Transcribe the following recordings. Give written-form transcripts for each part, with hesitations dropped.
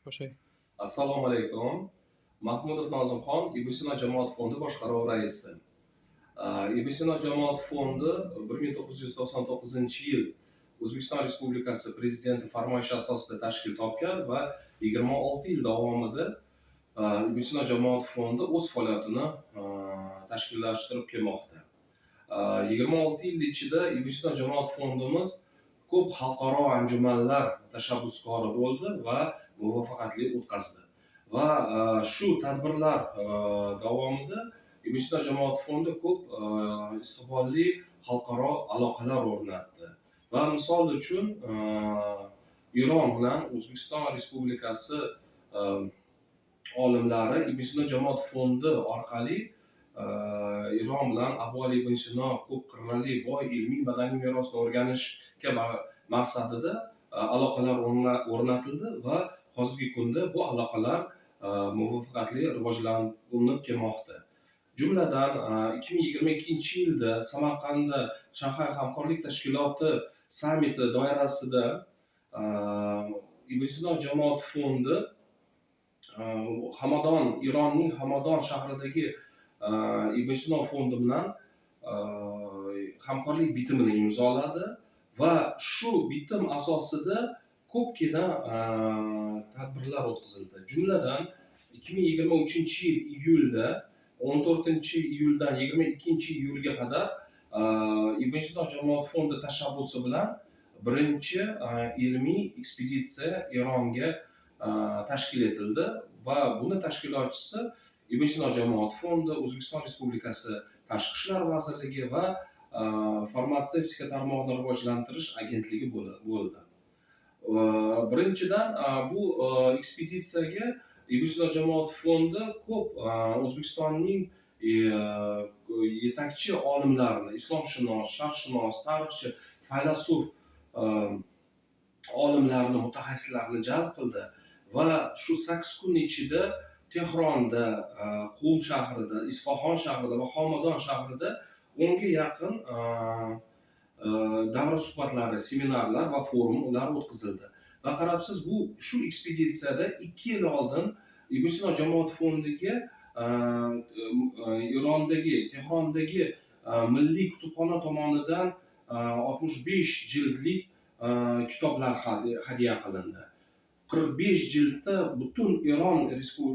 Boshlang. Assalomu alaykum. Mahmudov Nozimxon, Ibn Sino jamoat fondi boshqaruvi raisi. Ibn Sino jamoat fondi 1999-yil O'zbekiston Respublikasi Prezidenti farmoyishi asosida tashkil topgan va 26 yil davomida Ibn Sino jamoat fondi o'z faoliyatini tashkillashtirib kelmoqda. 26 yil ichida Ibn Sino jamoat fondimiz ko'p xalqaro anjumanlar tashabbuskori bo'ldi va muvaffaqiyatli o'tkazdi. Va shu tadbirlar davomida Ibn Sino jamoat fondi ko'p istiqbolli xalqaro aloqalar o'rnatdi. Va misol uchun Eron bilan O'zbekiston Respublikasi olimlari Ibn Sino jamoat fondi orqali Eron bilan Abu Ali ibn Sino ko'p qirrali boy ilmiy madaniy merosni o'rganishga maqsadida aloqalar o'rnatildi va hozirgi kunda bu aloqalar muvaffaqiyatli rivojlanib kelmoqda. Jumladan, 2022-yilda Samarqandda Shanxay hamkorlik tashkiloti sammiti doirasida Ibn Sino jamoat fondi Hamadon, Eronning Hamadon shahridagi Ibn Sino fondi bilan hamkorlik bitimini imzoladi va shu bitim asosida ko'pgina tadbirlar o'tkazildi. Jumladan, 2023-yil iyulda, 14-iyuldan 22-iyulga qadar Ibn Sino jamoat fondi tashabbusi bilan birinchi ilmiy ekspeditsiya Eronga tashkil etildi va buni tashkilotchisi Ibn Sino jamoat fondi, O'zbekiston Respublikasi Tashqi ishlar vazirligi va farmatsevtika tarmog'ini rivojlantirish agentligi bo'ldi. Birinchidan, bu ekspeditsiyaga Ibn Sino jamoat fondi ko'p O'zbekistonning yetakchi olimlarini, islomshunos, sharqshunos, tarixchi, faylasuf olimlarni, mutaxassislarni jalb qildi va shu 8 kun ichida Tehronda, Qum shahrida, Isfaxon shahrida va Hamadon shahrida 10ga yaqin davra suhbatlari, seminarlar va forumlar o'tkazildi. Va qarabsiz, bu shu ekspeditsiyada 2 yil oldin Ibn Sino jamoat fondiga Erondagi, Tehrondagi Milliy kutubxona tomonidan 65 jildlik kitoblar hadya qilindi. 45 jildda butun Eron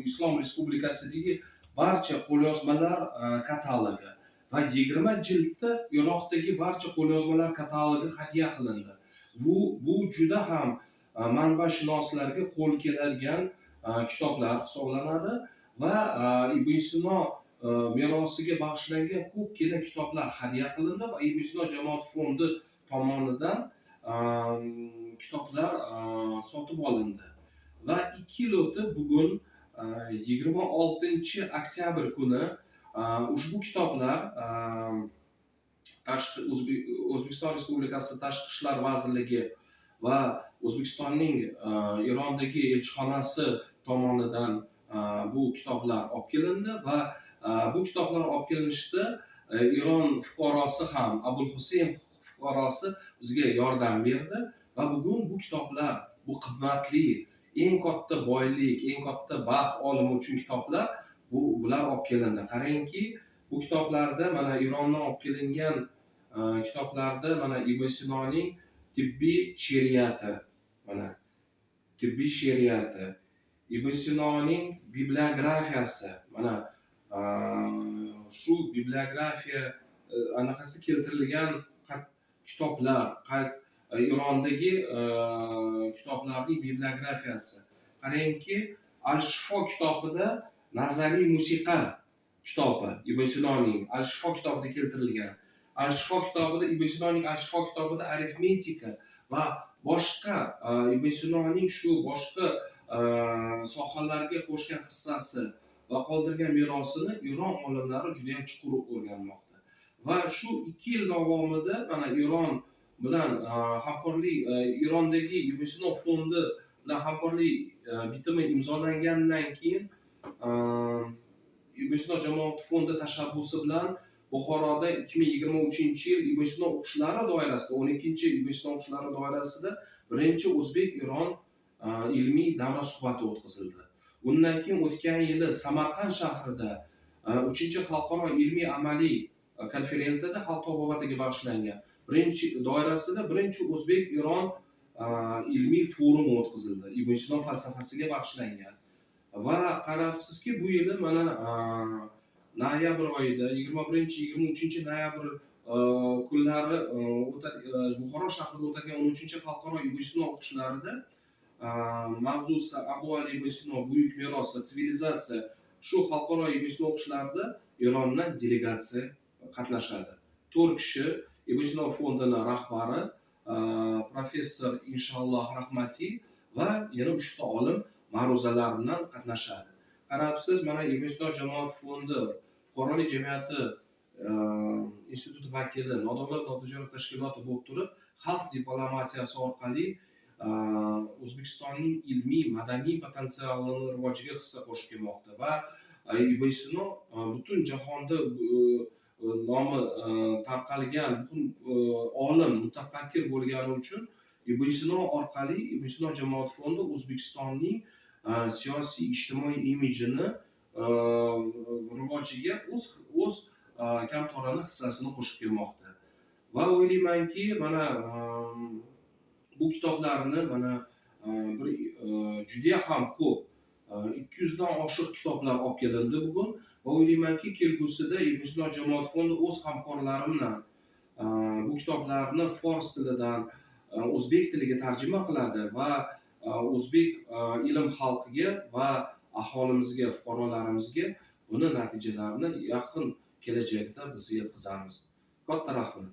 Islom Respublikasidagi barcha qo'lyozmalar katalogi va 20 jildda Iroqdagi barcha qo'lyozmalar katalogi hadya qilindi. Bu juda ham manbashunoslarga qo'l keladigan kitoblar hisoblanadi va Ibn Sino merosiga bag'ishlangan ko'pgina kitoblar hadya qilindi va Ibn Sino jamoat fondi tomonidan kitoblar sotib olindi. Va 2 yil o'tib bugun 26 oktyabr kuni ushbu kitoblar tashqi O'zbekiston Respublikasi Tashqi ishlar vazirligi va O'zbekistonning Erondagi elchixonasi tomonidan bu kitoblar olib kelindi va bu kitoblar olib kelinishda Eron fuqarosi ham, Abul Husayn fuqarosi bizga yordam berdi va bugun bu kitoblar, bu qimmatli, eng katta boylik, eng katta baxt olim uchun kitoblar bular olib kelindi. Qarangki, bu kitoblarda, mana, Erondan olib kelingan kitoblarda, mana, Ibn Sinoning tibbiy she'riyati, mana, tibbiy she'riyati, Ibn Sinoning bibliografiyasi, mana, shu bibliografiya anaqasi keltirilgan kitoblar, Erondagi kitoblarning bibliografiyasi. Qarangki, Al Shifo kitobida nazariy musiqa kitobi, Ibn Sinoning Al Shifo kitobida keltirilgan. Al Shifo kitobida, Ibn Sinoning Al Shifo kitobida arifmetika va boshqa Ibn Sinoning shu boshqa sohalarga qo'shgan hissasi va qoldirgan merosini Eron olimlari juda ham chuqur o'rganmoqda. Va shu 2 yil davomida, mana, Eron bilan hamkorlik, Erondagi Ibn Sino fondi bilan hamkorlik bitimi imzolangandan keyin Ibn Sino jamoat fondi tashabbusi bilan Buxoroda 2023-yil Ibn Sino o'qishlari doirasida, 12-Ibn Sino o'qishlari doirasida birinchi o'zbek Eron ilmiy davra suhbati o'tkazildi. Undan keyin o'tgan yili Samarqand shahrida 3 xalqaro ilmiy amaliy konferensiyada xalq tabobatiga bag'ishlangan birinchi doirasida birinchi o'zbek Eron ilmiy forumi o'tkazildi, Ibn Sino falsafasiga bag'ishlangan. Va qarabsizki, bu yili mana noyabr oyida 21-23 noyabr kunlari Buxoro shahrida o'tadigan 13 xalqaro Ibn Sino o'qishlarida mavzusi Abu Ali Ibn Sino buyuk meros va sivilizatsiya, shu xalqaro Ibn Sino o'qishlarida Erondan delegatsiya qatnashadi. 4 kishi: Ibn Sino fondini rahbari professor Inshalloh Rahmati va yana 3 ta olim ma'ruzalar bilan qatnashadi. Qarabsiz, mana Ibn Sino jamoat fondi fuqarolik jamiyati instituti vakili, nodavlat notijorat tashkiloti bo'lib turib, xalq diplomatiyasi orqali O'zbekistonning ilmiy madaniy potensialini rivojiga hissa qo'shib kelmoqda. Va Ibn Sino butun jahonda nomi tarqalgan butun olim, mutafakkir bo'lgani uchun Ibn Sino orqali Ibn Sino jamoat fondi O'zbekistonning siyosiy ijtimoiy imijini rivojiga o'z kamtarona hissasini qo'shib kelmoqda. Va o'ylaymanki, mana bu kitoblarni mana bir juda ham ko'p, 200 dan oshiq kitoblar olib kelindi bugun. Va o'ylaymanki, kelgusida Ibn Sino jamoat fondi o'z hamkorlari bilan bu kitoblarni fors tilidan o'zbek tiliga tarjima qiladi va o'zbek ilm xalqiga va aholimizga, fuqarolarimizga buni natijalarini yaqin kelajakda biz yetkazamiz. Katta rahmat.